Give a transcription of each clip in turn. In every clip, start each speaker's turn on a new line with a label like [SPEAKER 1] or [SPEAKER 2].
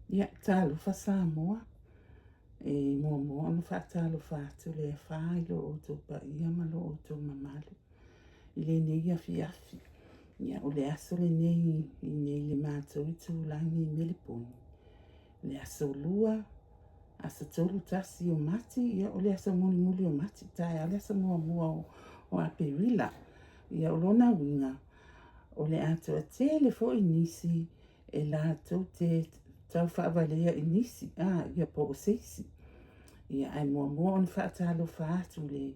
[SPEAKER 1] Ia, talofa Samoa. E muamua ona faatalofa atu le afa i lo outou paia ma lo outou mamalu i lenei afiafi. Ia, o le aso lenei i nei le matou itulagi i Meleponi. O le aso lua, aso 31 o Mati, ia o le aso mulimuli o Mati, taeao le aso muamua o Aperila. Ia, o lona uiga, o le a toatele foi nisi e latou te tau faavalea i nisi, a, ia po o se isi. Ia, ae muamua ona faatalofa atu le,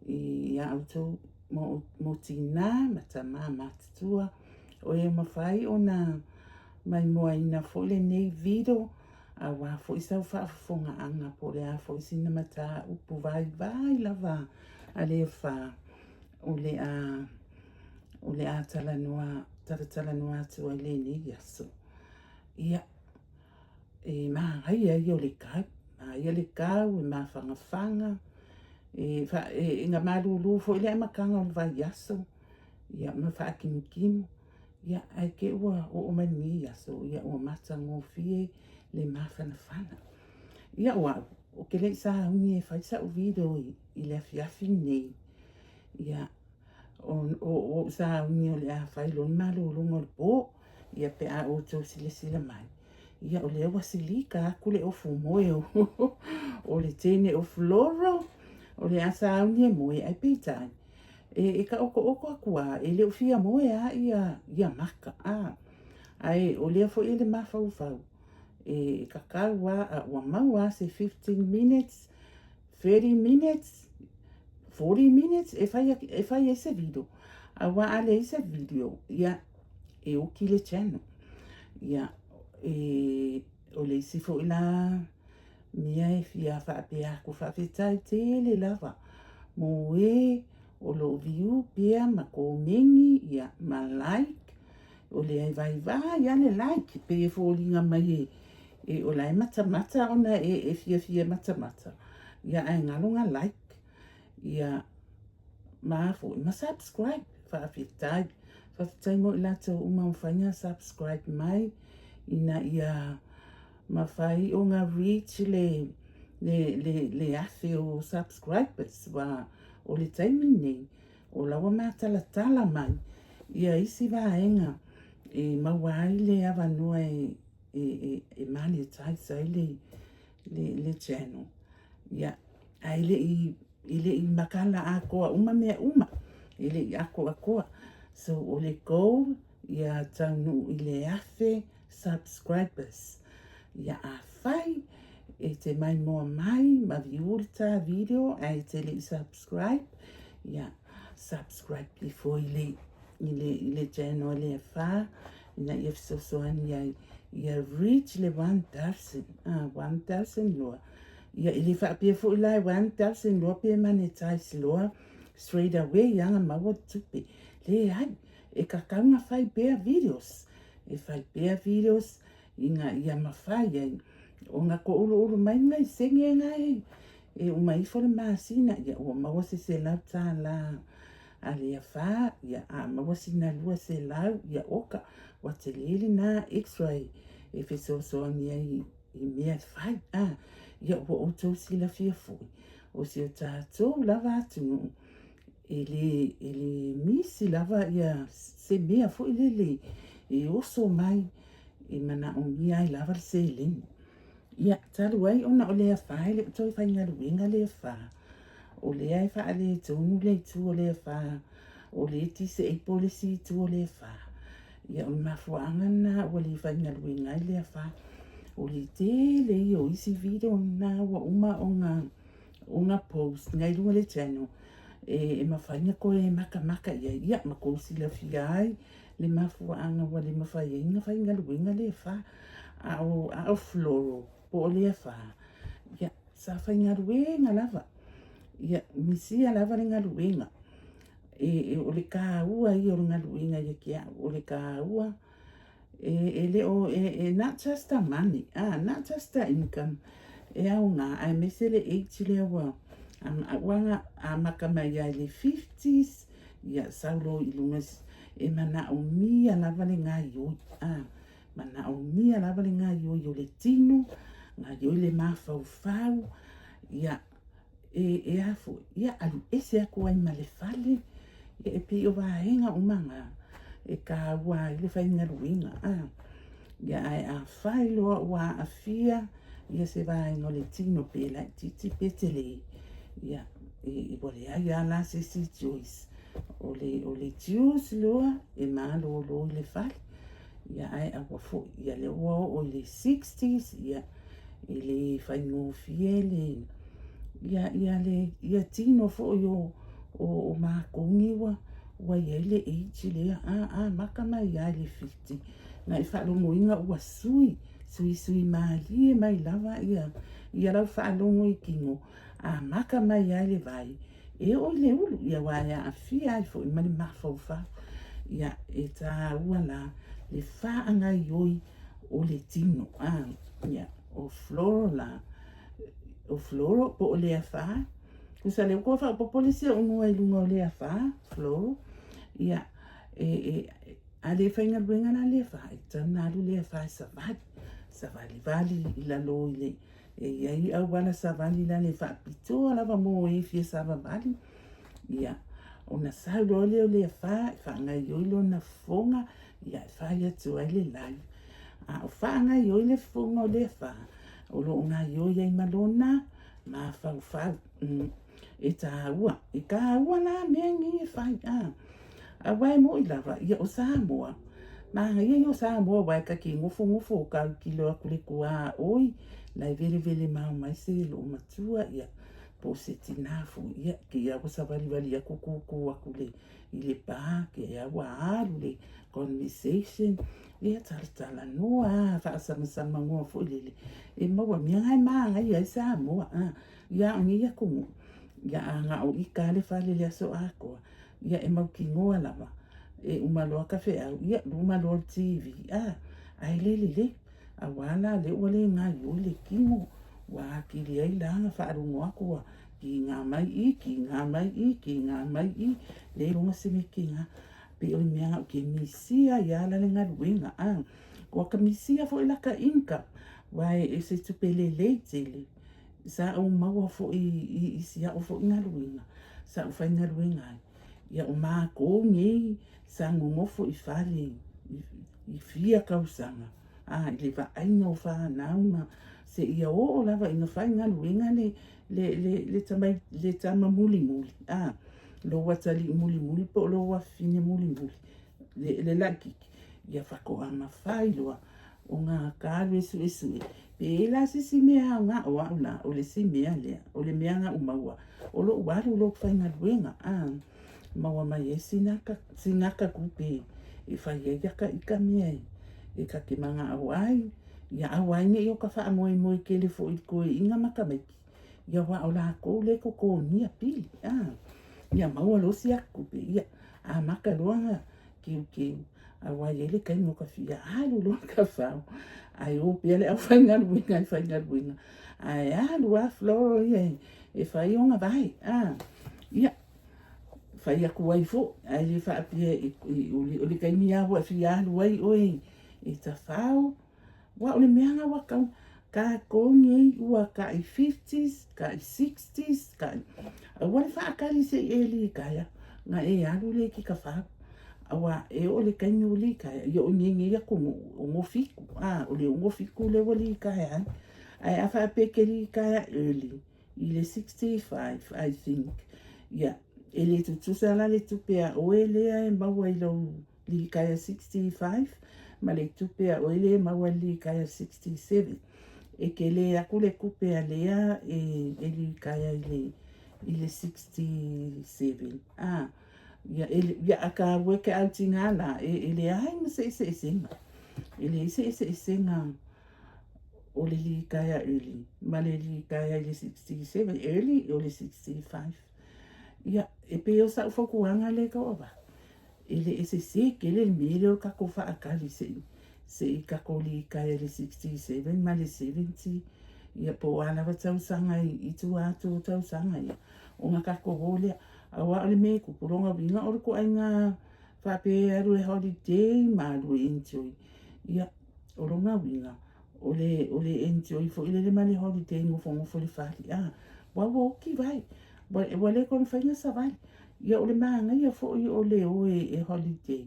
[SPEAKER 1] i a outou mo, mo tinā ma tamā matutua, o e mafai ona maimoaina foi lenei video, auā foi sau faafofogaaga po o le a foi sina mataupu vaivai lava a le afa o le a o le a talanoa, talatalanoa atu ai lenei aso. Ia, e manaia ia o le kau, manaia le kau, e mafanafana, e, fa, e, e na malūlū foi le amataga o le vaiaso, ia, ma faakimukimū, ia, ae te ua oo mai lenei aso, ia, ua matagofie le mafanafana. Ia, o au, ou te le i sauni e fai sa'u video i, i le afiafi lenei, ia, o ou sauni o le a fai loa le malologa o le po, ia pe a outou silasila mai, ia o lea ua silika atu le ofu moe o, o le teine o Floro, o le a sauni e moe, ae peitai, e, e taoto'oto atu a, e le o fia moe a ia, ia maka, a, ae o lea foi e le mafaufau, e tatau a, a ua maua a se 15 minutes, 30 minutes, 40 minutes e fai, e fai ai se video. Auā a leai se video, ia, e oki le channel. Ia, e, o le isi foi la mea e fia faapea atu faafetai tele lava mo e o lo o view pea ma komeni, ia, ma like. O lea e vaivai lava le like, pei e foliga mai e, e o la e matamata ona e, e fiafia e matamata, ia ae galo ga like, ia ma foi ma subscribe. Faafetai. Faafetai mo i latou uma mafai ga subscribe mai ina ia mafai ona reach le le le le afe o subscribers wa o le taimi nei o la ua matalatala mai ia isi vaega e maua ai le avanoa e e, e, e monetize ai le, le, le channel. Ia, ae le i, e le i makala atoa uma mea uma, e le i atoatoa. So, o le goal, ia taunuu i le 1000 subscribers. Ia, afai e te maimoa mai ma view le ta video ae te le i subscribe, ia, subscribe ifo i le, i le, i le channel le afa, ina ia fesoasoani ai ia reach le 1000, ah, 1000 loa. Ia e le faapea foi la e 1000 loa pe monetize loa straight away ia na maua tupe. Leai, e tatau na fai pea videos. E fai pea videos ina ia mafai ai ona touluulu mai nai sene na e e uma ifo le masina, ia ua maua se $100 a le afa, ia a maua sina 200, ia oka, ua tele lena extra e, e fesoasoani ai i mea e fai. A, ia ua outou silafia foi, o si o tatou lava atunuu, e le, e le misi lava ia se mea foi lele e oso mai e manaomia ai lava le seleni. Ia, talu ai ona o le afa e le o toe faigaluega le afa, o lea e faaletonu le itu o le afa, o le disable le isi itu o le afa. Ia, o le mafuaaga lena ua le faigaluega ai le afa. O le tele ia o isi video na ua uma ona ona post nei luga le channel e, e mafai na toe makamaka i ai, ia, ma kou silafia ai le mafuaaga ua le mafai ai ona faigaluega le afa. A o, a o Floro po o le afa, ia, sa faigaluega lava. Ia, misia lava le galuega. E, e, o le taua ia o le galuega ia te au, o le taua e, e le o, e, e not just the money, ah, not just the income, e aoga, aemaise le age lea ua, a, ua amata mai ai le 50s, ia sau loa i luga e manaomia lava le gaioi. A, Manaomia lava le gaoioi o le tino, gaoioi le mafaufau, ia, e, e a foi, ia, alu ese atu ai ma le fale, ia, e pei o vaega uma na e taua ai le faigaluega. A, ia, ae afai loa ua aafia ia se vaega o le tino pe laitiiti pe tele, ia, e, ua leai lava la se isi choice. O le, o le choose loa e malolo i le fale. Ia, ae aua foi, ia lea ua oo i le 60s, ia, e le faigofie le, ia, ia le, ia tino foi o, o, o matou nei ua, ua i ai le age lea, a, amata mai lava i le 50, na e faalogoina ua sui, suisui malie mai lava ia, ia lau faalogo i tino, amata mai lava i le vai, e oo i le ulu, ia aua e aafia ai foi ma le mafaufau. Ia, e taua la le faagaioi o le tino. A, ia, o Floro la, o Floro po o Leafa, tusa lea ua toe faaopoopo le isi aunoa i luga o Leafa, Floro, ia, e, e, a le faigaluega la Leafa, e tatau ona alu Leafa e savali, savalivali i lalo i le, E i ai auala savali i lalo e faapitoa lava mo e fia savavali. Ia, ona sau loa lea o Leafa e faagaoioi lona fofoga, ia, e fai atu ai le live. A o faagaoioi le fofoga o Leafa, o lo o gaoioi ai ma lona mafaufau. Mm. E taua, e taua la mea nei e fai, a. Aua e mo'i lava, ia o Samoa, manaia ia o Samoa aua e ta te nofonofo o tautilo atu le tuaoi, la e velevele mao mai se loomatua, ia, po o se tinā foi, ia, te i a ua savalivali atu tūtū atu le, i le pā, te i a ua alu le conversation, ia talatalanoa a, faasamsamanoa foi lele, e maua mea na e manaia ai Samoa, a. Ia, o nei atunuu, ia a na o ita le fale i le aso atoa, ia e mautinoa lava, e uma loa ka feau, ia luma loa le TV, a, ae le lelei, auā la lea ua le gaoioi le tino, ua atili ai la ona faalogo atu ua kiga mai i, kiga mai i, kiga mai i, le iloga se mea kina. Pei o le mea na ou ke misia ai lava la le galuega, a. Ua ka misia foi la ka income, aua e se tupe lelei tele, Sa ou maua foi i si au foi galuega sa ou faigaluega ai, ia o matou nei sa nonofo i fale i fia tausaga, a, i le vaaiga o fanau ma seia oo lava ina faigaluega le, le, le, le, tamai, le tama mulimuli, a, lou atalii mulimuli po o lou afafine mulimuli, le, le laitiiti, ia faatoa mafai loa ona ta alu e suesue. Pe i ai la se isi mea aoga o au la, o le isi mea lea, o le mea na ou maua, o lou alu loa ou te faigaluega, a, maua mai ai sina ata, sina ata tupe e fai ai ata ita mea e ta te manao ai, ia aua ai ne i o ta faamoemoe tele foi i le toeaina ma tamaiti, ia aua o latou lea e totogia pili, a, ia maua loa si ata tupe, ia amata loa ona keukeu, aua e i ai le taimi o ka fia alu loa ka fao, ae o pea le aufaigaluega e faigaluega, ae alu lava Floro ia e fai ona vae, a, ia, fai atu ai foi, ae le faapea o le taimi lava ua e fia alu ai oe e tafao. Aua o le mea lena ua tau, tatou nei ua tai fifties, tai sixties, tai, aua le faatali se i e litaea, ona e alu lea e te tafau. Aua e oo i le taimi ua litaea, ia o i inei nei atunuu, 67, a, o le 67 lea ua litaea ai. Ae a faapea e te litaea early, i le 65, I think, ia, e le tutusa la le tupe a oe lea e maua i lou litaea 65 ma le tupe a oe lea e maua i le litaea 67. E tele atu le tupe a lea e, e litaea i le, i le 67. A, ia, e, ia a taua e ke au tingā la, e, e leai ma se eseesega. E leai se eseesega o le litaea early ma le litaea i le 67, early o le 65. Ia, e pei o sa'u fautuaga lea e tau avatu. E le e sesē tele le mea lea o le tatou faatali se i se i tatou litaea i le 67 ma le 70, ia po o a lava tausaga i tua atu o tausaga ia, ona tatou o lea. Aua o le mea e tupu, lona uiga o le ituaiga faapea e alu e holiday ma alu e enjoy, ia. O lona uiga, o le, o le enjoy foi lele ma le holiday nofonofo i le fale, a, ua ua oti vai, ua, ua le toe mafai ona savali. Ia o le manaia foi o le o e, e holiday,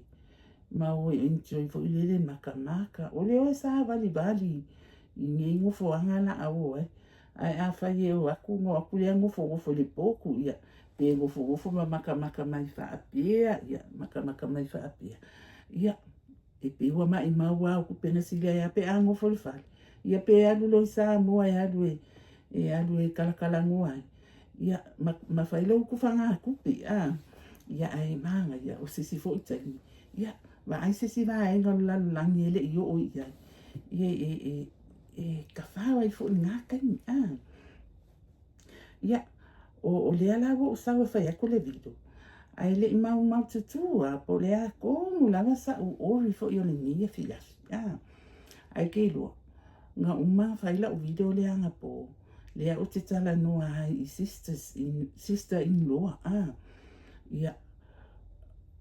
[SPEAKER 1] ma o e enjoy foi lele makamaka, o le o e savalivali i nei nofoaga la a o ai. Ae afai e o atu ona o atu lea nofonofo i le potu, ia, pe nofonofo ma makamaka mai faapea, ia, makamaka mai faapea, ia, E pei ua maimau lava au tupe na sili ai lava pe a nofo i le fale. Ia pe alu loa i Samoa e alu e, e alu e talatalanoa ai, ia ma, ma fai lou tufagatupe, a. Ia ae manaia, o se isi foi taimi, ia vaai se isi vaega o le lalolagi e le i oo i ai, ia e, e, e tafao ai foi i na taimi, a. Ia, o, o lea la ua ou sau e fai atu le video, ae le i maumaututu lava, po o le a tonu lava sa'u ori foi o lenei afiafi, a. Ae ke iloa, na uma fai la'u video lea anapō, lea ou te talanoa ai i sisters in, sister in law, a. Ia,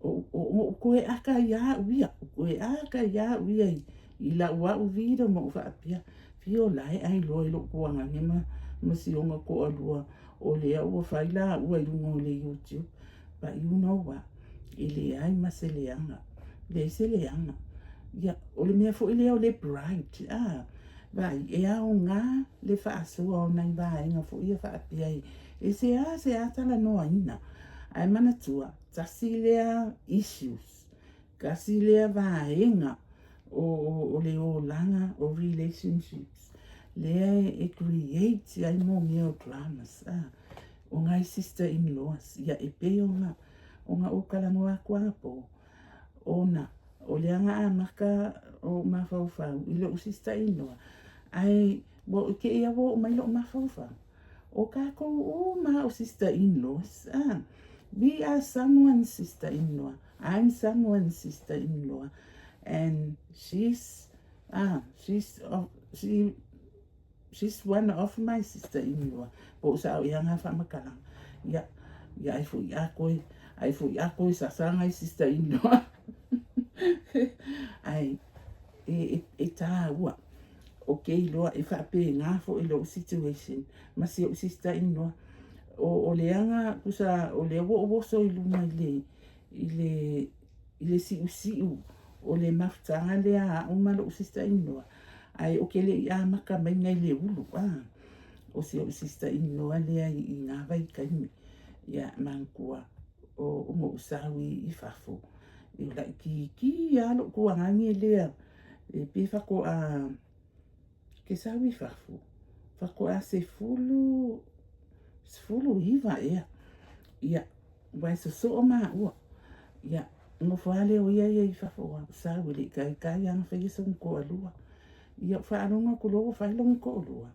[SPEAKER 1] o, o, o toe aka ia au ia, o toe aka ia au ia i, i lau au video ma ou faapea, fio la e ai loa i lou tuagane ma, ma si ona toalua, o lea ua fai la ua i luga o le YouTube. But you know what? E leai ma se leaga. Leai se leaga. Ia, o le mea foi lea o le bride, ah, vaai, e aoga le faasoa o nai vaega foi ia faapea e, e seāseā talanoaina. Ae manatua, tasi lea issues, tasi lea vaega o, o, o le olaga o relationships, lea e, e create ai mo mea o dramas, ah, o nai sister-in-laws, ia e pei ona, ona ou talanoa atu anapō, ona o lea na amata ou mafaufau i lo'u sister-in-law, ae ua ou ike ia ua oo mai lo'u mafaufau, o kākou uma o sister-in-laws, ah, we are someone's sister-in-law, I'm someone's sister-in-law, and she's, ah, she's, oh, she, She's one of my sister in law. Po o sa'o ea ngā whaamatalaga. Ia, ia ai foi a koe, ai foi a koe sasa ngai sister in law. Ai, e, e, e tāua. O ke iloa e whaapēngā fo i lou situation. Ma si ou sister in law. O, o leanga, kusa, o lea wo o woso i luna i le, i le, i le siusiu o le mafutaga lea a a'u ma lo'u sister in-law, ae ou te le i amata mai nai le ulu, a, o si o'u sister in-law lea i, i nā vaitaimi, ia, manatua, o, o no'u sau i, i fafo, e laitiiti lava lo'u tuagage lea, e pei faato'a ke sau i fafo, faato'a sefulu, 19 ea, ia, Ua e sosoo maua. Ia, nofo lava lea o ia ia i fafo ua sau e le i taitai lava ona faia sona toalua. Ia, ou faalogo atu loa ua fai lona toalua.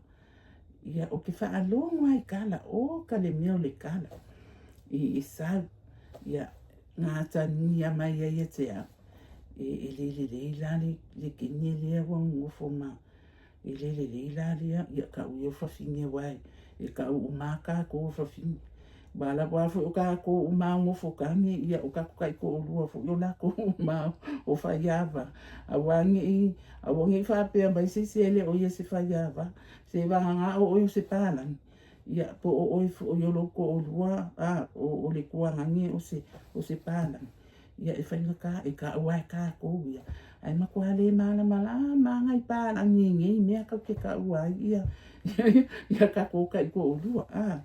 [SPEAKER 1] Ia, ou te faalogo lava i tala, oka le mea o le tala i, i sau. Ia, na atagia mai ai ia te au, e, e le lelei la le, le teine lea ua nonofo ma, E le lelei la lea, ia kau ia o fafine aua e kau uma a kākou o fafine. Aua lava foi o kākou uma o nofo tane, ia o kākou taitoalua foi o lākou uma o faiava. Aua neʻi, aua neʻi faapea mai se isi e le o ia se faiava, se vagana o oe o se palagi, ia po o oe foi o lou toalua, a, o, o le tuagane o se, o se palagi. Ia e faigata, e kau lava e kākou ia. Ae matua le mālamalama nai pālagi i nei mea kau te kaua ai ia, ia kākou taitoalua. A,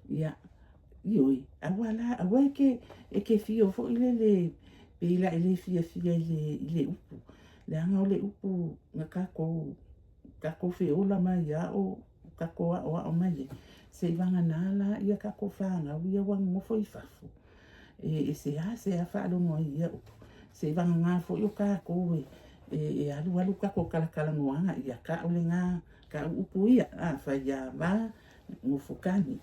[SPEAKER 1] ia, ioe, aua la, aua e ke, e ke fio foi lele, pei la e le fiafia i le, i le upu. Leaga o le upu na kākou, kākou feola mai ia o kākou aʻoaʻo mai ai. Seiavagana la ia kākou whānau ia ua nonofo i fafo. E, e seāseā faalogo ai ia upu. Seiavagana foi o kākou e, e, e alualu kākou kalakalanoaga ia ka'u lena, ka'u upu ia, a, faiāvā, nofo kani.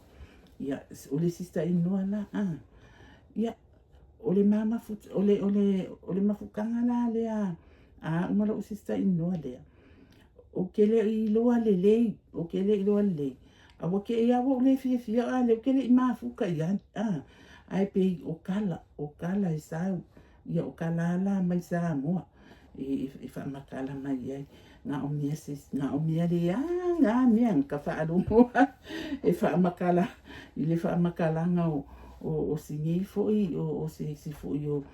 [SPEAKER 1] Ia, o le sister in-law la, a. Ia, o le mamafu, o le, o le, o le mafutaga la lea a a'u ma lo'u sister in-law lea, ou te le i iloa lelei, ou te le i iloa lelei, Aua ke ia ua ou le fiafia a lea ou te le i mafuta i ai, a, ae pei o kala, o kala e sau, ia o kala la mai Samoa. e faamatala mai ai. Na o mea se, na o mea leaga a mea na ka faalogo ai e faamatala i le faamatalaga o si nei foi o se isi foi o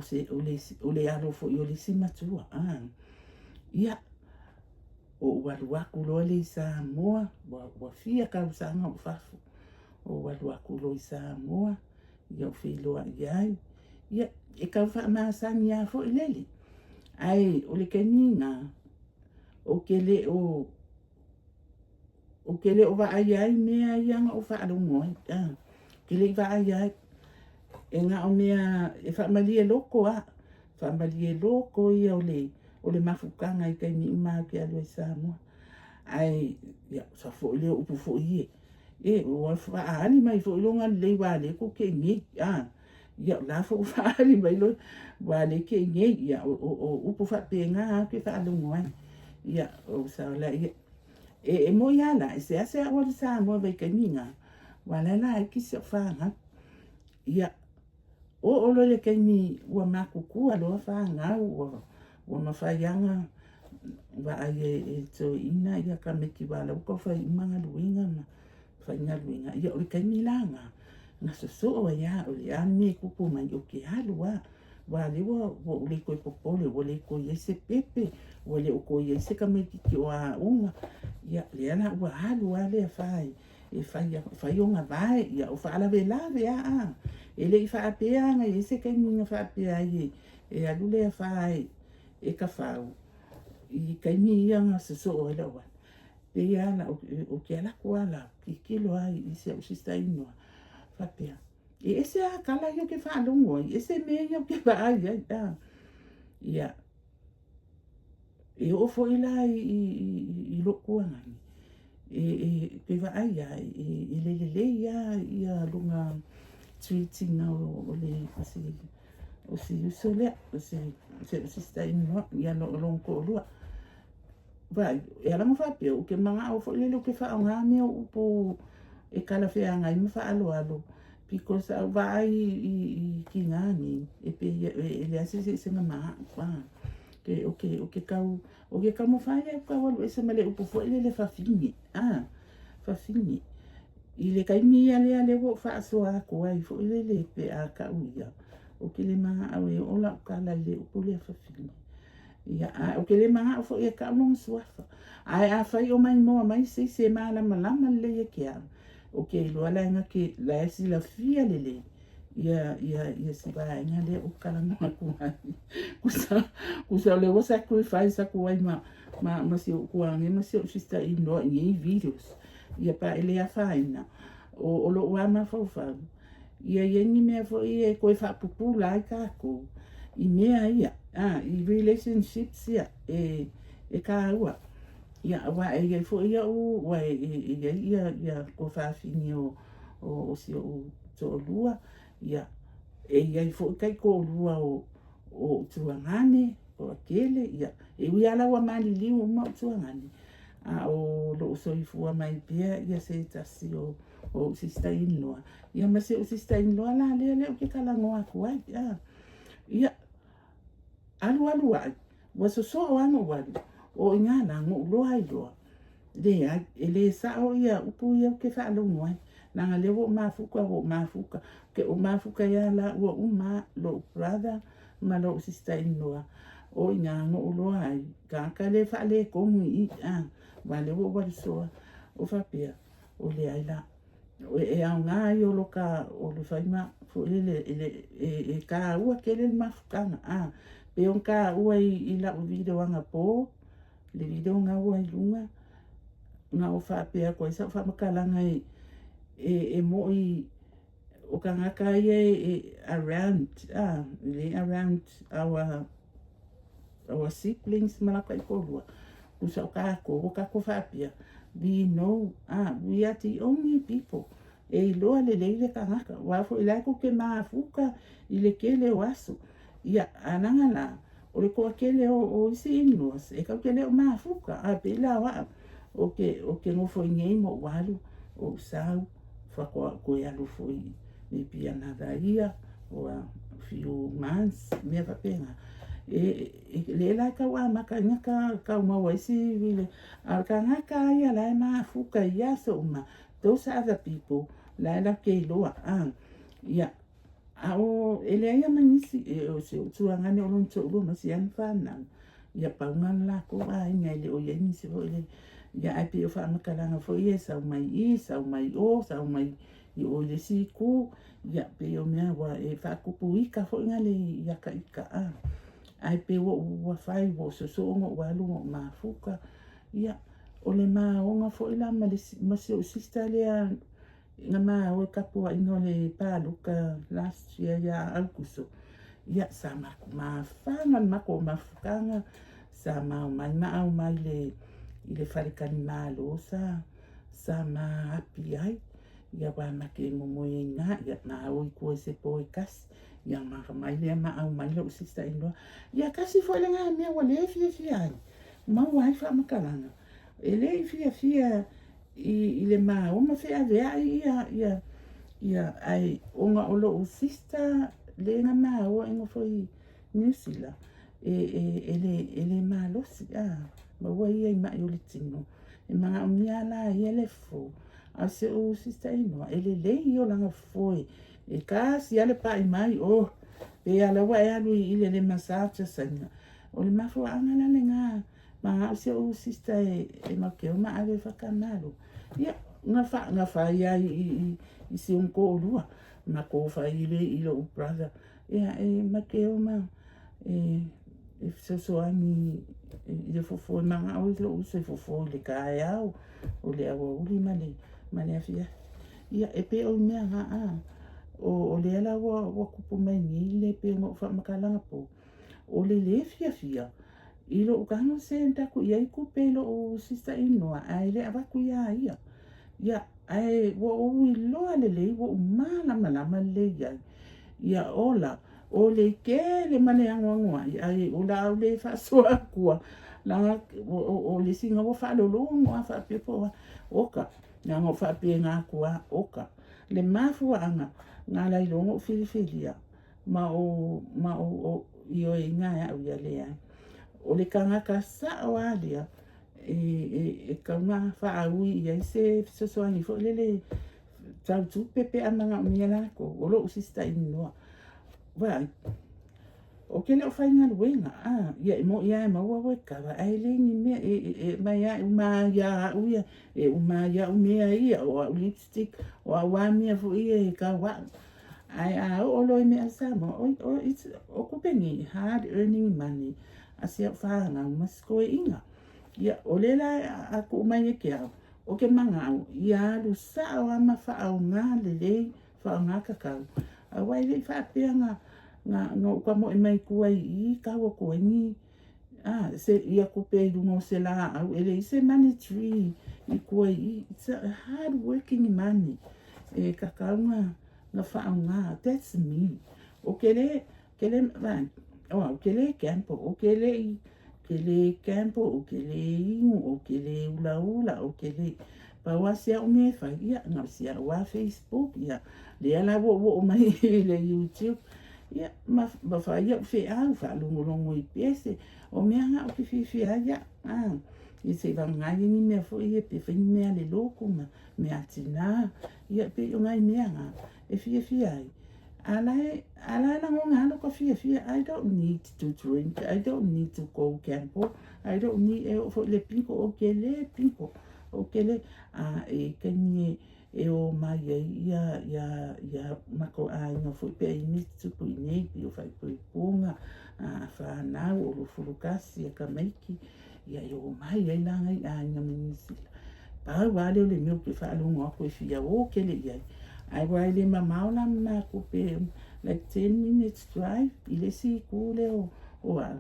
[SPEAKER 1] se o le alo foi o le isi matua. Ia, ou alu atu loa lea i Samoa, ua fia tausaga o ou fafo. Ou alu atu loa i Samoa, ia ou feiloai ai. Ia, e tau faamasani lava foi lele, ae o le taimi lena, ou te le o vaaia ai mea ia na ou faalogo ai. Ou te le i vaaia ai. E na o mea e faamalie loto lava, faamalie loto ia o le mafutaga i taimi uma lava ou te alu ai i Samoa. Ae, ia, tusa foi lea o upu foi ia, e ua faaali mai foi lona lelei aua o lea tou te i inei. Ia, o la foi ua faaali mai lona, aua o lea e te i inei. Ia, o upu faapena lava ou te faalogo ai. Ia, ou sao laia. E moni lava la, e seasea ou alu i Samoa i le vaitaimi lena, aua o la e laiti si au fanau. Ia, oo loa i le taimi ua matutua loa fanau, ua mafai lava ona vaai e toeaiina tamaiti aua o la e ua tau fai uma galuega ma faigaluega. Ia o le taimi la lena, na sosoo ai lava au, o le a le mea e tupu mai, ou te alu lava. Aua o lea ua ou le toe popole, ua le toe i ai se pepe, ua le toe i ai se tamaitiiti o aoga. Ia, lea la ua alu lava le afa e fai ona vae, ia o faalavelave lava a. E le i faapea na i ai se taimi na faapea ai e alu le afa e tafau i taimi ia na sosoo ai lou alu. Pei lava ou te alu atu lava la, tilotilo lava i si au sister in law, faapea, e ese lava tala ia ou te faalogo ai, ese mea ia ou te vaai ai. Ia, e oo foi la i lou tuagane, ou te vaai lava, e le lelei lava lona treat ina o si uso lea, o si au sister in law, ia lona toalua. Vaai, e ala ona faapea, ou te manao foi lele ou te faaaoga mea o upu e talafeagai ma faaaloalo, because a ou vaai i tina nei, e pei e leai se eseesega ma au. Ou te taumafai lava ou te tau alu ese ma le upu foi lele fafine, fafine. I le taimi ia lea lea ua ou faasoa atu ai foi lele pe a tau ia, ou te le manao e oo lau tala i le upu lea fafine. Ia, ae ou te le manao foi e tau lona suafa. Ae afai o maimoa mai se isi e malamalama lelei ia te au, ou te iloa la e la e silafia lelei ia si vaega lea ou talanoa atu ai. Tusa o lea ua sacrifice atu ai ma si ou tuane ma si ou sister in law i nei videos. Ia pa e le afaina. O lou lava mafaufau, ia i ai ni mea foi e toe faapupula ai tatou i mea ia, i relationships ia e taua. Ia, aua e i ai foi au, aua e i ai ia tuafafine o si ou toalua, ia, e i ai foi taitoalua o ou tuagane, toatele, ia, e ui lava la ua maliliu uma ou tuagane, a o lo o soifua mai pea ia se tasi o ou sister in law, ia ma si ou sister in law la lea lea ou te talanoa atu ai. Ia, alu alu ai, ua sosoo lava na ou alu, o i ina la, na ou loa ai loa, leai, e le sao ia upu ia ou te faalogo ai, leaga o lea ua ou mafuta, ua ou mafuta, ou mafuta ia laua uma lava, lou brother ma lou sister in law, o i ina na ou loa ai, tagata lea e faaletonu i i, aua o lea ua ou alu soa, ou faapea, o leai la, e aoga ia o loka o le faima foi lele e taua tele le mafutaga a pei ona taua i lau video anapo le video na ua i luga na ou faapea atu ai sau faamatalaga e moi o tagata ia e around a le around our siblings ma latou taitoalua tusa o tatou ua tatou faapea we know we are the only people e iloa lelei le tagata aua foi la e tou te mafuta i le tele o aso ia a leaga la o le toatele o isi in-laws e tatou te le o mafuta a pei la o au ou te nofo i nei ma ou alu ou sau faatoa ou toe alu foi maybe another year or a few months mea faapena. E, e, lea la e tau amata ai ona tau maua ai si vile, a o le tagata lava ia la e mafuta i aso uma, those are the people la e latou te iloa, a. Ia, a o, e leai lava ma nisi, e, o si ou tuagane o lona toalua ma si ana fanau, ia pau na o le latou aiga e le o i ai nisi foi lele. Ia ae pei o faamatalaga foi ia e sau mai i i, sau mai o, sau mai i o i le isi itu, ia pei o mea ua e faatupu ita foi na le ia ta ita, a. Ae pei ua ou fai ua ou soosoo ona ou alu ma ou mafuta, ia, o le maoga foi la ma, le, ma si ou sister lea na ma o i tapuaiga o le palota last year ia Aukuso, ia sa matou mafaga le matou mafutaga, sa ma omai ma aumai le i le faletalimalo sa sa ma api ai, ia aua ma te momoe ai i ina, ia ma o i tua i se po e tasi, ia ma mai lea ma aumai lou sister in law. Ia tasi foi lena mea ua le fiafia ai, maua ai faamatalaga. E le i fiafia i, i le ma o ma feaveai ia, ia, ia, ae ona o lou sister le na ma o e nofo i Niu Sila, e, e, e, le, e le malosi, a, maua ia i mai o le tino. E manaomia la ia le fofo, a o si ou sister in law, e lelei ia o lana fofo e, e tasi lava le pai mai, oh, pe a la ua e alu i, i le, le massage a Saina. O le mafuaaga la lena, Manao si ou sister e, e matou te o ma ave whakamalo. Ia, na, fa, na whai ai i, i, i si on to'olua, ma ko whai i le i lou brother. Ia, e ma te o ma, e, e fesoasoani i le fofo e manao i lou uso e fofo i le taeao, o le aoauli ma le, ma le afiafi. Ia, e pei o mea na a, o, o lea la ua, ua tupu mai nei le pei ona ou faamatalaga po, o le lē fiafia i lou tago send atu i ai tupe i lou sister in law ae le avatu iā ia. Ia, ae ua ou iloa lelei ua ou malamalama lelei i ai. Ia ola, o le kele ma le anoanoai, ae o le a ou le faasoa atua, leaga o le isi mea ua faalologo lava faapea po o a. Oka, na ona ou faapena atu lava, oka. Le mafuaaga na ala ai loa ona ou filifilia, ma ou, ma ou ioeina e au ia, leai. O le tagata sao lava lea e, e, e tatau ona faaui i ai se fesoasoani foi lele tau tupe pe a manaomia latou, o lou sister in law. Vaai, ou te le o faigaluega, a, ia e moni lava e maua au e kava, ae le ni mea, e, e, e aumai lava e uma ai lava au ia, e uma ai au mea ia, o au lipstick, o au lava mea foi ia e tau au. Ae a oo loa i meaai Samoa, o, o, it's, o tupe nei, hard earning money a si au fanau ma si toeaina. Ia, o lea la a tuu mai e ke au, o ke manao, ia alu sao lava ma faaaoga lelei, faaaoga tatau. Aua e le i faapea na, na, na ou tamoe mai tua i i tau atu ai ni, a, se, ia tupe i luga o se laau, e leai se money tree i tua i i. It's a hard working money. E tatau na, na faaaoga. That's me. Ou te le, te le, vaai, o au, te le gamble, ou te le i, te le gamble, ou te le inu, ou te le ulaula, ou te le, pau lava si au mea e fai, ia, na o si au lava Facebook, ia, lea la ua ou oo mai i le YouTube, ia, ma, ma fai au feau, faalogologo i pese, o mea na ou te fiafia ai au, a, ia se i vagana ai ni mea foi ia pe fai ni mea a le lotu ma mea a tina, ia, pei o nai mea na e fiafia ai. A la e, a la e lagona lava lota fiafia, I don't need to drink, I don't need to go gamble, I don't need, e oo foi i le bingo, ou te le bingo, ou te le, a e i ai taimi e, e o mai ai ia, ia, ia matou aiga foi pe a i ai mea e tutupu i inei, pei o faaipoipoga, a fanau, o Luafulukasi, a tamaiti, ia e o mai ai la nai aiga mai Niu Sila. Pau lava lea o le mea ou te faalogo atu e fia o tele i ai. Ae aua e le mamao la ma matou pe like 10 minutes drive i le isi itu lea o, o au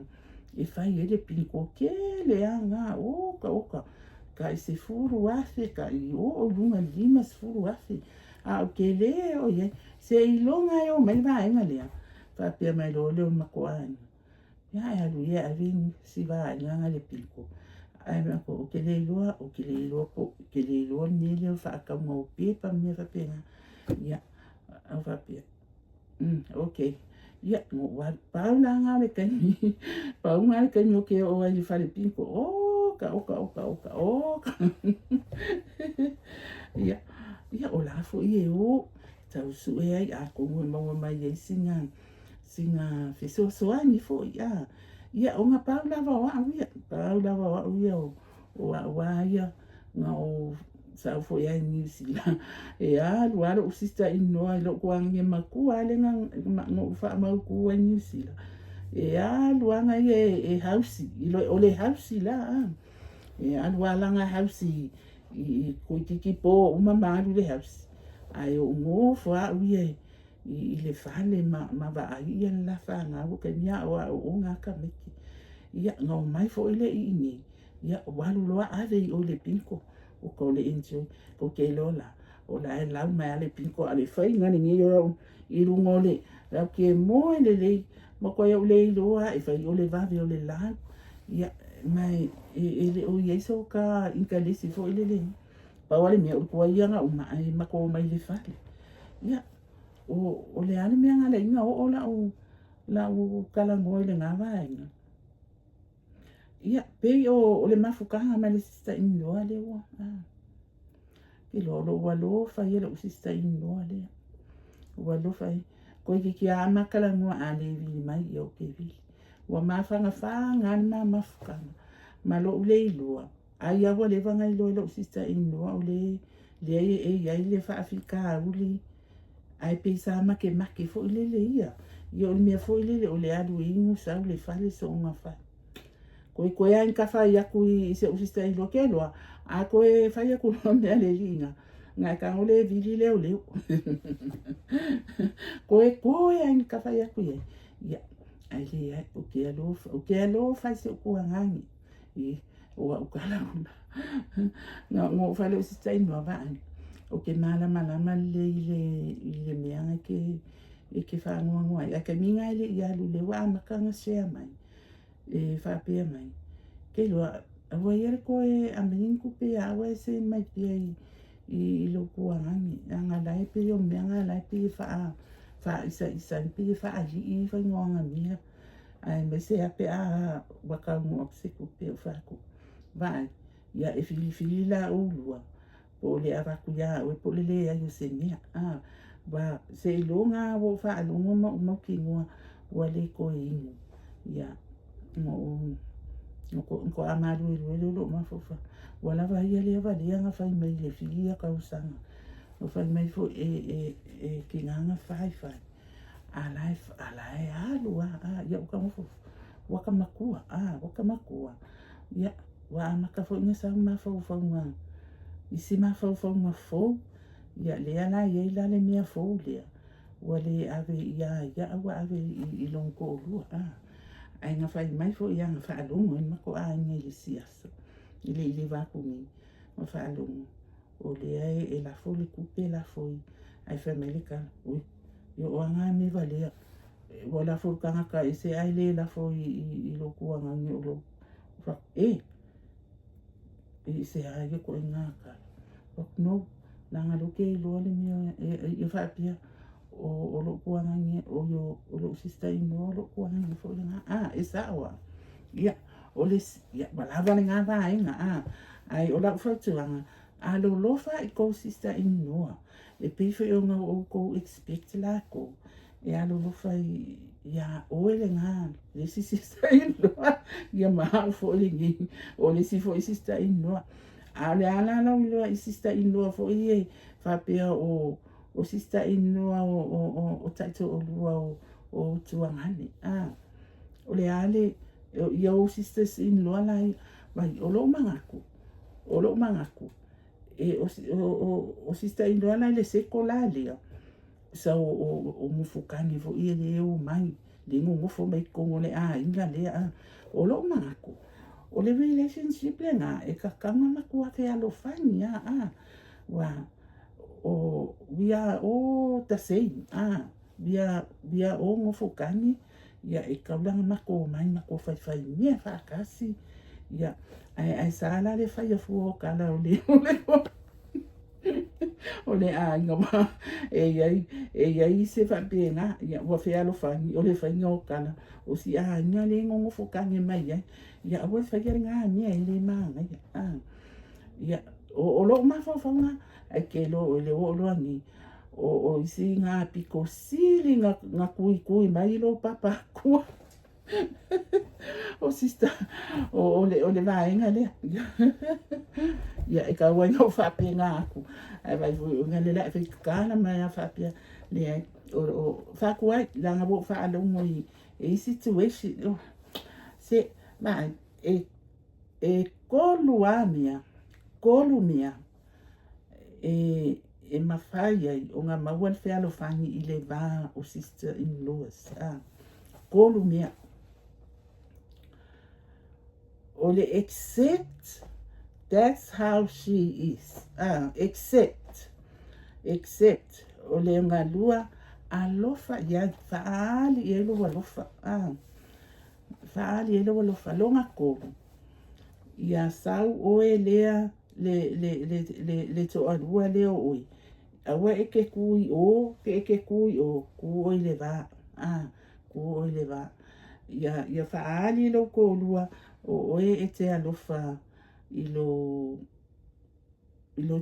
[SPEAKER 1] e fai ai le bingo tele lava na, oka oka, tai 10,000, tai oo i luga i le 50,000. A ou te le oo i ai, seiloga e oo mai le vaega lea, faapea mai loa lea o le matou aiga, Ia e alu ia e ave si vaega na le piko. Ae mea ko ou te le iloa, ou te le iloa po, ou te le iloa le mea lea o le faatauga o pepa ma mea faapena. Ia, au faapea, mm, okay. Ia, na ou alu, pau la lena o le taimi, pau lena o le taimi ou te oo ai i le fale bingo, oka, oka, oka, oka, oka. Ia, ia o la foi e o, tau sue ai, atonu e maua mai ai sina, sina fesoasoani foi, a. Ia, ona pau lava o au ia, pau lava o au ia o, O au lava ia, na ou sau foi lava i Niu Sila, e alu lava lou sister in law i lou tuagine matua lava lea na ou faamautu ai i Niu Sila, e alu lava na ia e hausi, o le hausi la, a. E alu lava la na hausi i toeitiiti po uma ma alu i le hausi, ae ou nofo lava au ia i le fale ma vaai ia le la fanau, o taimi a o aooga lava tamaiti. Ia, na omai foi lea i inei, Ia, ua alu loa ave i o i le bingo, oka o le enjoy. Tou te iloa la, o la e lau mai lava le bingo, a o le faiga lenei o lau i luga o le, ou te moe lelei, matuai ou le iloa lava e fai o le vave o le lau. Ia, ma e le o i ai soka inkalesi foi lele. Pau lava le mea, o le tuai ia na uma, ae matou omai i le fale. Ia, o le a le mea na ala ai ona oo lau talanoa i lena vaega? Ia, pei o le mafutaga ma le sister in law lea ua, te iloa o lou alofa ia i lou sister in law lea. Ua alofa ia. Toeitiiti lava ma talanoa a le vili mai, ia ou te vili. Ua mafanafana lava le ma mafutaga ma lou le iloa, ai lava ua leva ona iloa e lou sister in law o le lea e i ai le faafitauli, ae pei sa makemake foi lele ia. Ia o le mea foi lele o le alu e inu sau le fale soona fai. Toe toe lava ina ta fai atu i si ou sister in law, ke loa, a toe fai atu loa mea a le alii ina, na e tago le vili leoleo. Toe toe lava ina ta fai atu i ai. Ia, ae leai, ou te alofa, ou te alofa i si ou tuagane. I, o au kalaula. Na, na ou fai lea o sister in law, vaai, ou te malamalama lelei i le, i le mea na e te, e te faanoanoa ai. Ae taimi na e le i alu, lea ua amata ona share mai. E faapea mai, ke iloa, aua ia le toe aumaia ni tupe ia au ae send mai pea i, i, i lou tuagane. Leaga la e pei o le mea na la e pei e faa, faaisaisa ai, pei e faalii faiga o ana mea. Aemaise lava pe a ua taunuu atu se tupe ou fai atu, vaai, ia e filifili la oulua, po o le avatu ia oe po o le leai o se mea. A, ua seiloga lava ua ou faalogo ma ou mautinoa ua le toe inu. Ia, na ou, faatoa maluelue lea o lou mafaufau. Ua lava ia lea valea na fai mai i le fia tausaga. Na fai mai foi e, e, e tiga na fai fai. A la e, a la e alu lava, a, ia ua ta nofo, ua ta matua, a, ua ta matua. Ia, ua amata foi ona sau mafaufauga, isi mafaufauga fou, ia lea la e i ai la le mea fou lea, ua le ave ia ia a ua ave i lona toalua, a. Ae na fai mai foi ia na faalogo ai le matou aiga i le isi aso, e le i leva atu nei, na faalogo, o lea e lafo le tupe, lafo i, ae fai mai le tala, ui, ia o a na mea valea, ua lafo i le tagata ese ae le lafo i lou tuagane o lou, e, i se a ia ituaiga tala. But no, leaga lea ou te iloa le mea, e faapea, o lou tuagane, o lou sister in law, o lou tuagane foi lena. A, e sao lava. Ia, o le isi, ia, ua lava lena vaega, a. Ae o lau fautuaga, alolofa i tou sister in law, e pei foi ona outou expect latou e alolofa ia oe lena, le isi sister in law, ia ma au foi lenei, o le isi foi sister in law. A o le a la lau iloa i sister in law foi ia faapea o o sister in law o taitoalua o Utuagane, a. O le a le, ia ou sisters in law la ia, vai, o lou manatu, o lou manatu, e, o, o, o sister in law la i le seko la lea, sa o, o, o mufukane foi e le o mai, le nonofo mai totonu o le aiga lea, a. O lou manatu, o le relationship lena, e tatau ona matua fealofani lava, a. Ua, o, we are all the same, a. We are, we are all nofokane, ia e tatau la ona matou omai matou faifai mea faatasi, ia, ae, ae sa la le faia fua o tala o le, o le O le aiga ma e i ai e i ai se faapena, ia ua fealofani, o le faiga o tala, o si aiga lea e nonofo tane mai ai, ia aua le faia lena mea e le manaia. Ia, o lou mafaufauga, ae te iloa o le oo loa nei, o isi na pito sili na tuitui mai lou papa atua. O sister, o le vaega lea. Ia, e tau ai na ou faapena atu, ae vaai foi o le a e fai tatala mai lava faapea, leai, o fatu ai, leaga ua ou faalogo i isi situation, se, vaai, e tolu lava mea, tolu mea e mafai ai ona maua le fealofani i le va o sister in laws. Tolu mea. O le accept, that's how she is. Accept, accept. O le galua, alofa i ai, faaali i ai lou alofa. Faaali i ai lou alofa. Lona tolu, ia sau oe lea le toalua lea o oe, aua e te tu i o, pe e te tu i o, tu oe i le va. Tu oe i le va. Ia faaali lou toalua, o oe e te alofa i lou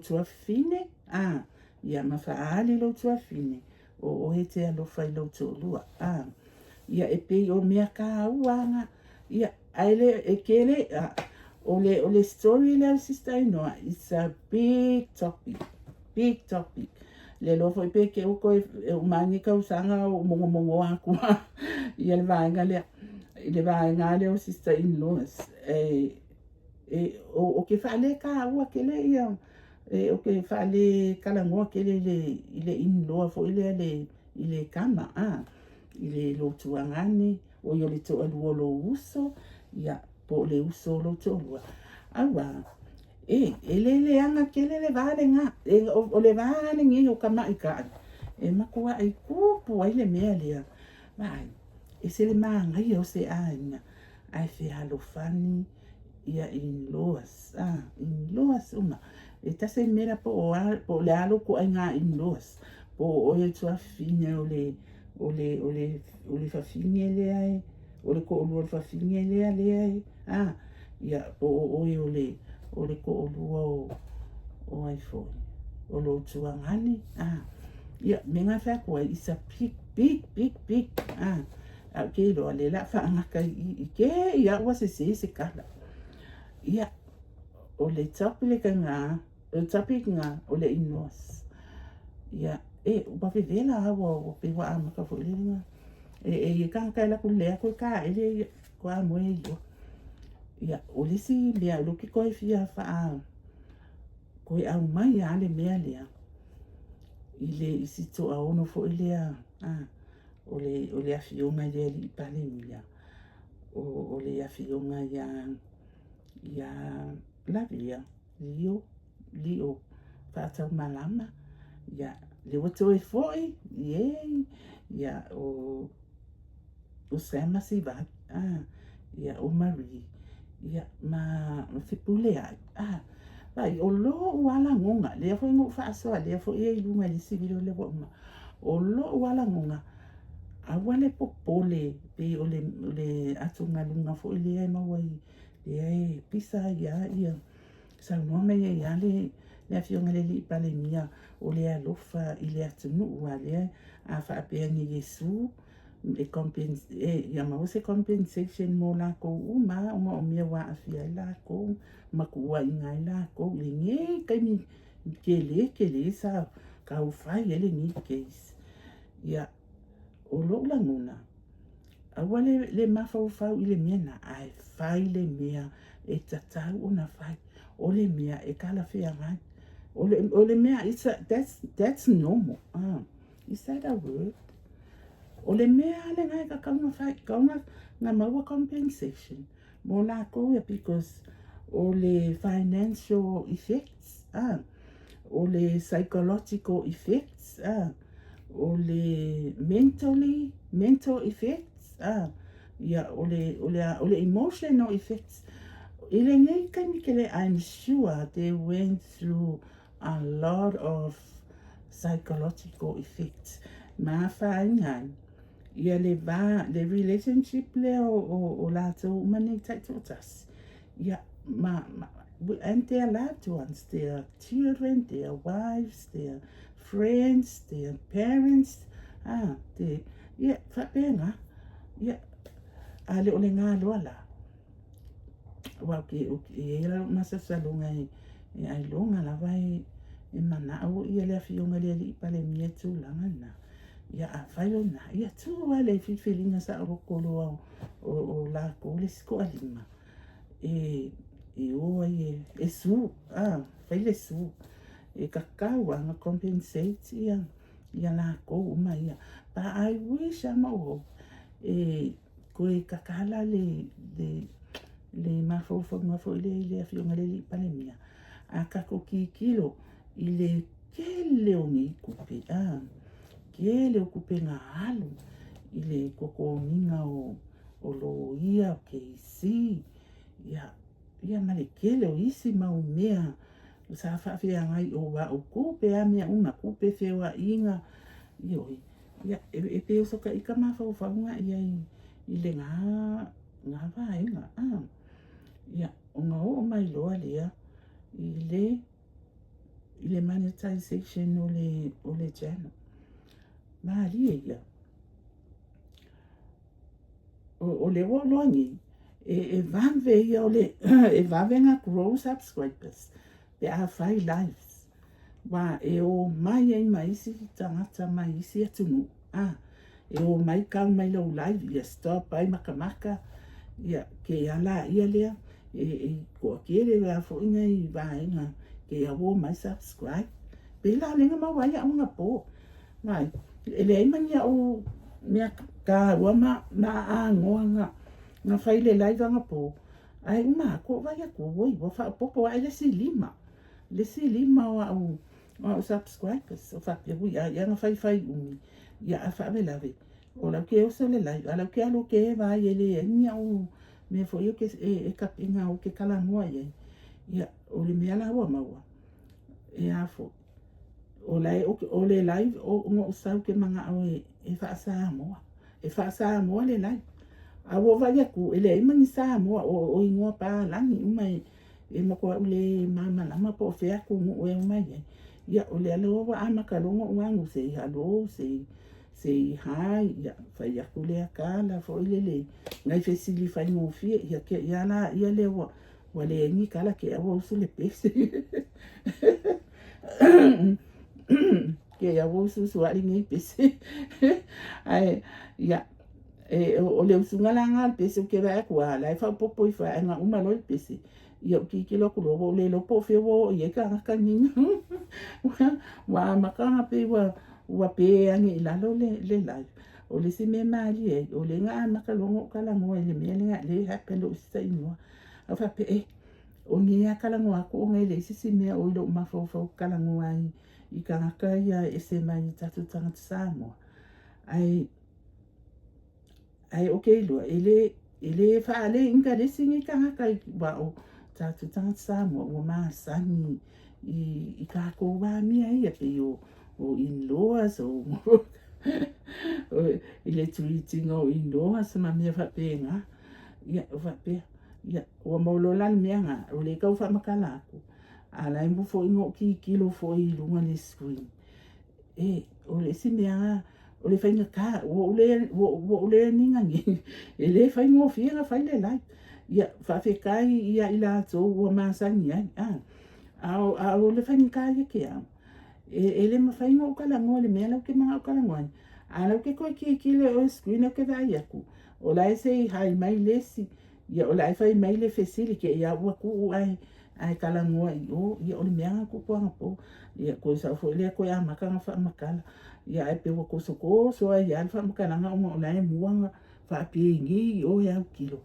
[SPEAKER 1] tuafafine, ia ma faaali lou tuafafine, o oe e te alofa i lou toalua. Ia e pei o mea taua na, ia, ae le, e tele, o le story lea o sister Ainoa, it's a big topic, big topic. Le iloa foi pe te ua toe uma ai ni tausaga o ou mogomogoa atu ia le vaega lea, i le vaega lea o sister in laws. Ou te faaletaua tele ia, ou te faaletalanoa tele i le in-law foi lea i le tama, i le lou tuagane, o le toalua o lou uso, ia, po o le uso o lou toalua. Aua, e le leaga tele le va lena, o le va lenei o tamaitai, e matuai tupu ai le mea lea. Vaai, e ese le manaia o se aiga, ae fealofani ia in-laws, in-laws uma. E tasi le mea po o le a lou ituaiga in-laws, po o oe o le tuafafine o le fafine lea, o le toalua o le fafine lea lea, ia, po o oe o le toalua o ai foi, o lou tuagane, ia, mea na fai atu ai, it's a big, big, big, big, ae ou te iloa, lea o le a faagata i i, i te i lava ua sese se tala. Ia, o le topic lena, o le topic lena, o le in-laws. Ia, e, ua vevela lava, ua pei ua amata foi lea. E i ai tagata e alu atu lea toe taele ia, faatoa moe ai loa. Ia, o le isi mea o lea ou te toe fia toe aumai lava le mea lea, i le isi toaono foi lea, o le afioga i le alii Palemia, o le afioga ia Lavea, Lio, Lio Faataumalama, ia, lea ua toe foi, iei, ia, o Sam Sivai, ia, o Marie, ia, ma Fepuleai, vaai, o lou lava lagona, lea foi na ou faasoa, lea foi e i luga i le isi video lea ua uma, o lou lava lagona, aua le popole, pei o le atugaluga foi lea e maua i, lea e pisa ai lava ia, saunoa mai ai lava le afioga i le alii Palemia, o le alofa i le atunuu, aua lea a faapea nei Iesu, ia maua se compensation mo latou uma ona o mea ua aafia ai latou ma tuuaiga ai latou i lenei taimi tele tele sa taufai ai lenei case. Ia, o lou lagona, aua le mafaufau i le mea lena, ae fai le mea e tatau ona fai. O le mea e talafeagai. O le mea, that's normal. Is that a word? O le mea lena e tatau ona fai, tatau ona maua compensation mo latou ia because o le financial effects, o le psychological effects, o le mental effects, ia, o le emotional effects. I lenei taimi tele, I'm sure they went through. a lot of psychological effects ma afaina ai ia le va, le relationship lea o, o, o latou uma nei taitoatasi, ia, ma, ma, and their loved ones, their children, their wives, their friends, their parents, ah, te, ia, faapena, ia, a le o le galoa la. Aua ou te, e i ai lou masalosaloga e, e ailoga lava e, e manao ia le afioga i le alii Palemia i tulaga na. Ia afai o na, ia tu lava le filifiliga saoloto loa o, o, o latou le isi toalima e, e o ai e, e sue, a, fai le sue. E tatau lava ona compensate ia, ia latou uma ia. But I wish a ma ou hope e Toe tatala le, le, le mafaufauga foi lea i le Afioga i le Alii Palemia, a tatou tilotilo i le tele o nei tupe, a, tele o tupe na alu i le totogiina o, o loia, o KC, ia, ia ma le tele o isi mau mea sa faafeagai o au tupe a mea uma, tupe feoaiga, ioe. Ia, e pei o sotaika mafaufauga ia i lena na vaega. Ah. Ia, ona oo mai loa lea i le i le monetization o le, o le channel. Malie ia. O, o le ua loa nei, e, e vave ia o le, e vave na grow subscribers pe a fai lives. Aua e omai ai ma isi tagata mai isi atunuu, a, e omai kau mai lou live, ia stop ai makamaka, ia ke ala ia lea, e, e toatele la foi nai vaega ke a ua omai subscribe. Pēlā lea na maua ai au anapo. Vaai, e leai ma ni aʻu mea taua ma, ma aanoa na, na fai le live anapo, ae uma atu ou vaai atu, oi, ua faaopoopo ae le isi lima. Le isi lima o au, o au subscribers, o faapea, ui a ia na faifai umi, ia a faalavelave, o lau ke oso le live, a lau ke alu ke e vaai e leai ni au mea foi o ke, e, e kapena o ke talanoa i ai. Ia, o le mea la ua maua, e a foi, o la e, o le live o noʻu sau ke manao e, e faa-Samoa. E faa-Samoa le live. A ua vaai atu, e leai ma ni Samoa, o, o igoa palagi uma e, E matuai le malamalama po o fea atunuu e omai ai. Ia, o lea loa ua amata loa ona ou agu, say hello, say, say hi, ia, fai atu lea tala foi lele, nai fesili faigofie, ia, te i a la ia lea ua, ua leai ni tala, te i a ua usu le pese. Te i a ua usuusu aʻe lenei pese. Ae, ia, E, o le usuga la lena o le pese ou te vaai atu, a la e faaopoopo ifo ae na uma loa le pese, ia ou tilotilo atu loa, ua ou le iloa po o fea ua oo i ai kānaka nei. Ua amata ona pei ua, ua pe ane i lalo le, le live. O le isi mea e malie ai, o lea na amata loa ona ou talanoa i le mea lea, lea e happen lou isi tainoa. Ae ou faapea, eh, o nei lava talanoa atu ona e leai se isi mea o i lou mafaufau ou te talanoa ai i tagata ia e ese mai i tatou tagata Samoa. Ae Ae ou te iloa, e le, e le faale inkalesi nei tagata i aua o tatou tagata Samoa ua masani i, i kākou wā mea ia pei o, o in-laws, o, o i le treat-ina o in-laws ma mea faapena. Ia, o faapea, ia, ua maua loa la le mea lena, o lea e tau faamatala atu, a o la e foi na ou tilotilo foi i luga o le screen. E, o le isi mea o le faigata, ua ou le, ua, ua ou learning nei, e le faigofie ona fai le live. Ia, faafetai ia i latou ua masani ai, a, a, o, a o le faigata ia te au, e, e le mafai ona ou talanoa i le mea la ou te manao talanoa ai. A la ou te toe tilotilo i o i le screen ou te vaai atu, o la e say hi mai le isi, Ia, o le a e fai mai le fesili, ke i a ua tuu ae, ae talanoa i o, ia o le mea na tupu anapo. Ia, koe sao foi lea koe amata na faamatala. Ia, ae pei ua tosotoso ai lava le faamatalaga ona o la e mua na faapeni i o e autilo.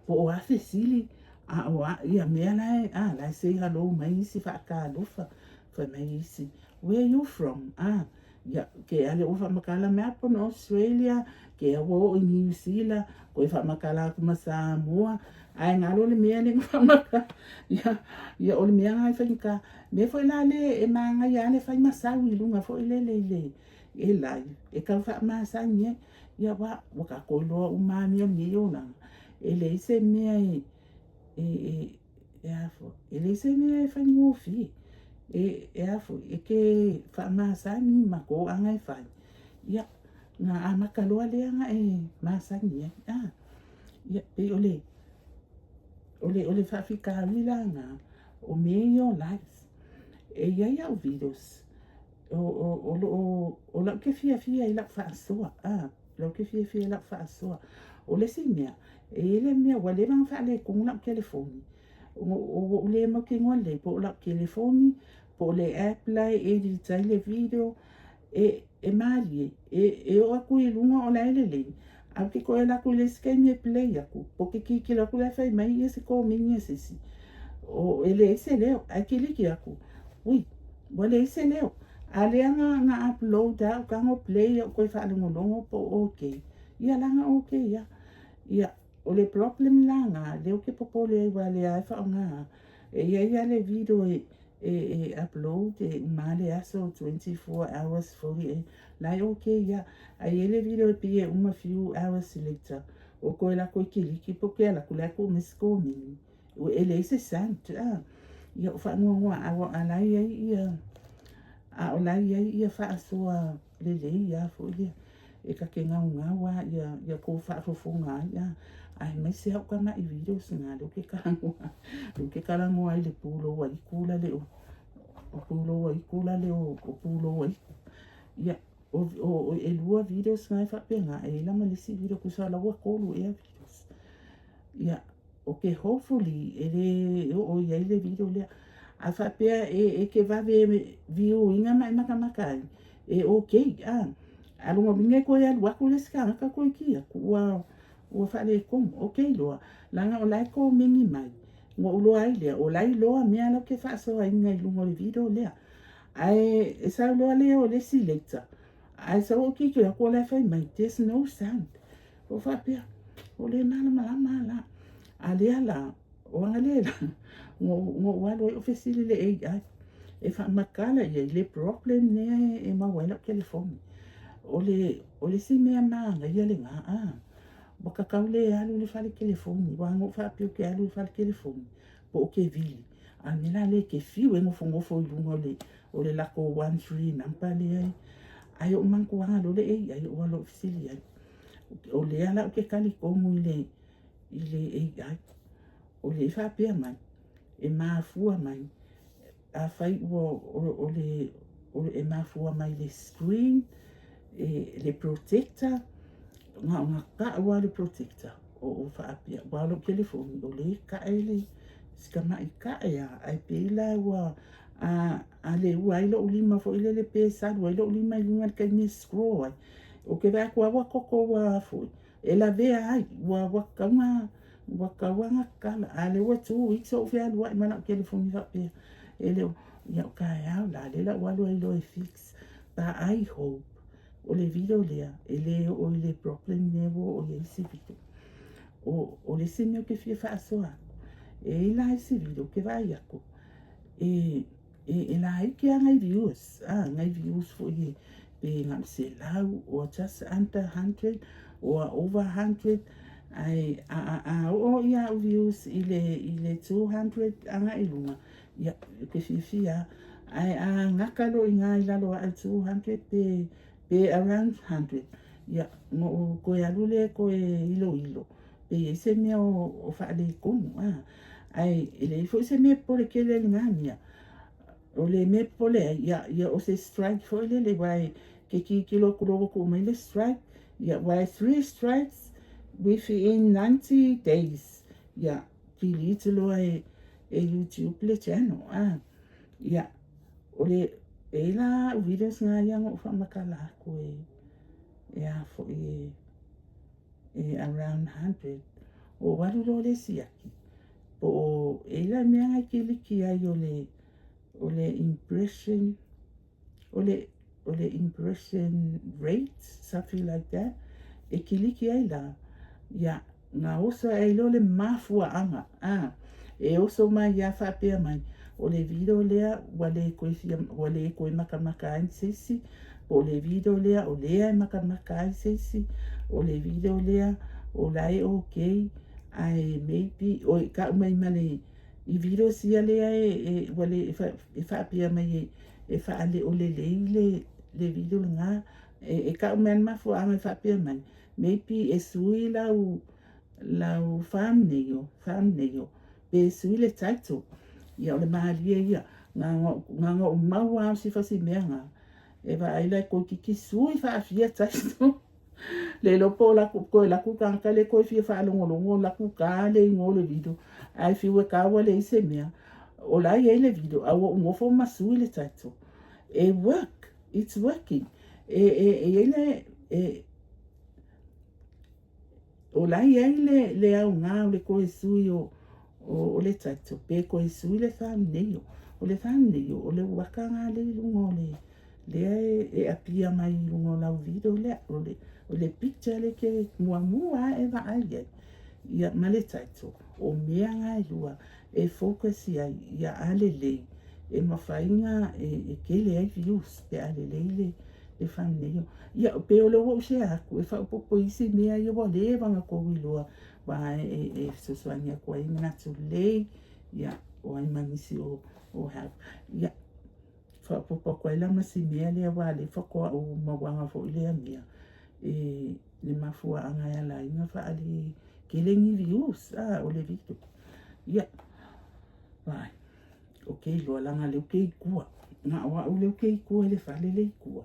[SPEAKER 1] Po o a fesili, a o a, ia mea la e, a, la e say hello mai isi faatalofa, fai mai isi, where you from? A, Ia, ke ale ua faamatala mai a pono Australia, ke a ua oo i Niu Sila, koe faamatala atu ma Samoa. Ae galo le mea lea na faamatala. Ia, ia o le mea lena e faigata. Mea foi la lea e manaia lava le fai ma sau i luga foi lele i le e live e tau faamasani ai. Ia aua ua tatou iloa uma lava mea o lenei olaga, e leai se mea e e e a foi, e leai se mea e faigofie. E e a foi, e te faamasani ma toaga e fai, ia ona amata loa lea ona e masani ai. A, ia pei o le o le faafitauli la lena, o mea ia o live. E i ai au videos o lo o, o lau te fiafia i lau faasoa, a, lau te fiafia i lau faasoa. O le isi mea, e i ai le mea ua leva ona faaletonu lau telefoni, ua ou le mautinoa lelei po o lau telefoni, po o le app la e edit ai le video, e malie, e oo atu i luga o la e lelei, ae ou te toe alu atu i le isi taimi e play atu, po o te tilotilo atu la e fai mai se komeni a se isi, e leai se leo, ae kiliki atu, ui, ua leai se leo. A lea na upload lava ou tago play ou toe faalogologo po o okay, ia leaga okay lava. Ia, o le problem la lena, lea ou te popole ai aua o lea lava e faaaoga lava. E i ai lava le video e upload e uma lava le aso 24 hours, 48, la e okay lava. Ae i ai le video e pei e uma few hours later, ou toe alu atu e kiliki pe ou te alu atu la e tuu mai se komeni. E leai se sound. A, ia o faanoanoa a la e i ai ia, a o la e i ai ia faasoa lelei lava foi lea. E ta te gaugau lava ia, ia tou faafofoga ai, a, aemaise au tamai videos na lea ou te talanoa, lea ou te talanoa ai i le pulou aitu la le o, o pulou aitu la le o, o pulou aitu. Ia, o, e lua videos na e faapena, e i ai la ma le isi video, tusa la ua tolu ea videos. Ia, ok, hopefully e le oo i ai le video lea. A faapea e te vave view ina ma e matamata ai, e ok, a. A lona uiga e toe alu atu le isi tagata toe ki atu, ua faaletonu. Ok loa, leaga o la e komeni mai, na ou iloa ai lea, o la e iloa mea la ou te faasoaina i luga o le video lea. Ae e sau loa lea o le isi later, ae sau ou tilotilo atu o la e fai mai, there's no sound. Ou faapea, o le malamalama lava la. A lea la, o analeila, na ou alu ai ou fesili i le AI e faamatala i ai le problem lea e maua ai lau telefoni. O le, o le isi mea manaia lena, a, ua tatau le alu i le fale telefoni, aua na ou faapea ou te alu i le fale telefoni, po o te vili, a o le mea la lea e te fiu e nofonofo i luga o le latou one free number lea, ae ou manatuaga loa le AI ou alu ou fesili i ai. O lea la ou te talitonu i le, i le AI. O lea e faapea mai, e mafua mai, afai ua o le, o, e mafua mai le screen, e, le protector, na ona tau lava le protector, o faapea, aua o lou telefoni, o lea e tae le, si tamai tae lava, ae pei la ua, a leua ai lou lima foi lele pe salu ai lou lima i luga i le taimi e scroll ai, ou te vaai atu lava ua toto ua foi, e lavea ai, ua tatau ona, ua tatau lava ona tatala. A o lea ua 2 weeks o ou fealuai ma lau telefoni faapea, e le o, ia o taeao la, lea la ua alu ai loa e fix. But I hope, o le video lea, e le oo i le problem lea ua oo i ai isi video. O le isi mea ou te fia faasoa atu, e i ai la isi video ou te vaai atu, e laiti lava nai views, a, nai views foi e pe na o le 100 or just under 100 or over 100, ae a oo ia au views i le 200 agai i luga, ia, ou te fiafia lava. Ae a gata loa i ina i lalo ae o le 200 pe around 100, ia, ona ou toe alu lea e toe iloilo, pe i ai se mea o faaletonu, a. Ae e leai foi se mea e popole tele ai i lena mea. O le mea e popole ai, ia, o se strike foi lele, aua e te tilotilo atu loa ua tuu mai le strike, ia, aua e three strikes within 90 days, ia, delete loa e YouTube le channel, a. Ia, o le, e i ai la au videos na ia na ou faamatala atu e a foi e around 100. Ou alu loa le siaki, po o, e i ai la mea na e kiliki ai o le impression, o le impression rate, something like that, e kiliki ai la, ia. Na oso ae ai lea o le mafuaaga, a, e oso mai lava faapea mai, o le video lea ua le toe fia, ua le toe makamaka ai se isi, po o le video lea o lea e makamaka ai se isi, o le video lea o la e okay, ae maybe, oi, tau mai ma le, i videos ia lea e, e, ua le, e faapea mai e, e faaleolelei le, le video lena, e, e tau mai lava le mafuaaga e faapea mai, Maybe e sui lau lau thumbnail, thumbnail pe sui le title. Ia o le malie ia. Na ona ou maua lava o si fasi mea na. E vaai la e toeitiiti sui faafia title. Le iloa po o latou, toe alu atu le tagata lea toe fia faalogologo alu atu ta le igoa o le video. Ae fiu e ta ua leai se mea. O la e i ai le video, ae ua ou nofo ma sui le title. E work, it's working. E, e, e i ai le, e, O la e i ai le, le aoga o le toe sui o, o, o le title, pe toe sui le thumbnail. O le thumbnail, o le uaka lena lea i luga o le, lea e, e appear mai i luga o lau video lea, o le, o le picture lea e te muamua lava e vaai ai, ia, ma le title. O mea na e lua e focus i ai, ia a lelei, e mafai ona e, e tele ai views pe a lelei le, le thumbnail. Ia, pei o lea ua ou share atu, e faaopoopo i isi mea ia ua leva ona tou iloa, aua e, e fesoasoani atu ai manatu lelei, ia, o ai ma nisi o, o help. Ia, faaopoopo atu ai la ma si mea lea, aua o lea faatoa ou mauaga foi lea mea, e, le mafuaaga e ala ai ona faaali tele ni views, a, o le video. Ia, vai. Ou te iloa leaga lea ou te i tua. Na o au lea ou te i tua i le fale lea i tua.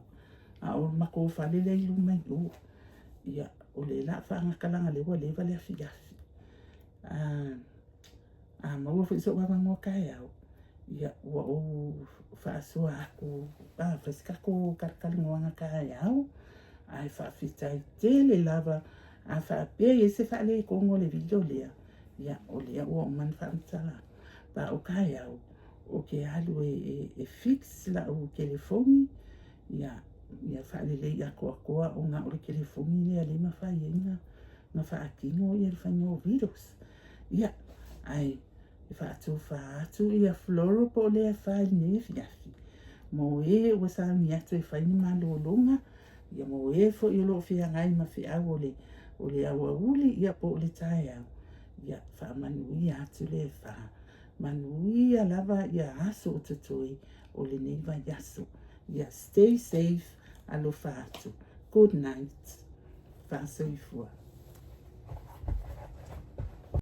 [SPEAKER 1] A o le matou fale lea i luma i o. Ia, o lea o le a faagata leaga lea ua leva le afiafi. A, a maua foi sou avanoa taeao, ia, ua ou faasoa atu, a, fai se tatou talatalanoaga taeao. Ae faafetai tele lava, a faapea e i ai se faaletonu o le video lea, ia, o lea ua uma ona faamatala atu. Pa o taeao, ou te alu e, e, e fix lau telefoni, ia, ia faalelei atoatoa ona o le telefoni lea lea e mafai ai ona, ona faatino ia le faiga o videos. Ia, ae e faatofa atu ia Floro po o lea fai lenei afiafi. Mo e ua sauni atu e fai ni malologa, ia mo e foi o lo o feagai ma feau o le, o le aoauli, ia po o le taeao. Ia faamanuia atu le Afa. Manuia lava ia aso o totoe o lenei vaiaso. Ia stay safe, alofa atu. Good night. Faasoifua.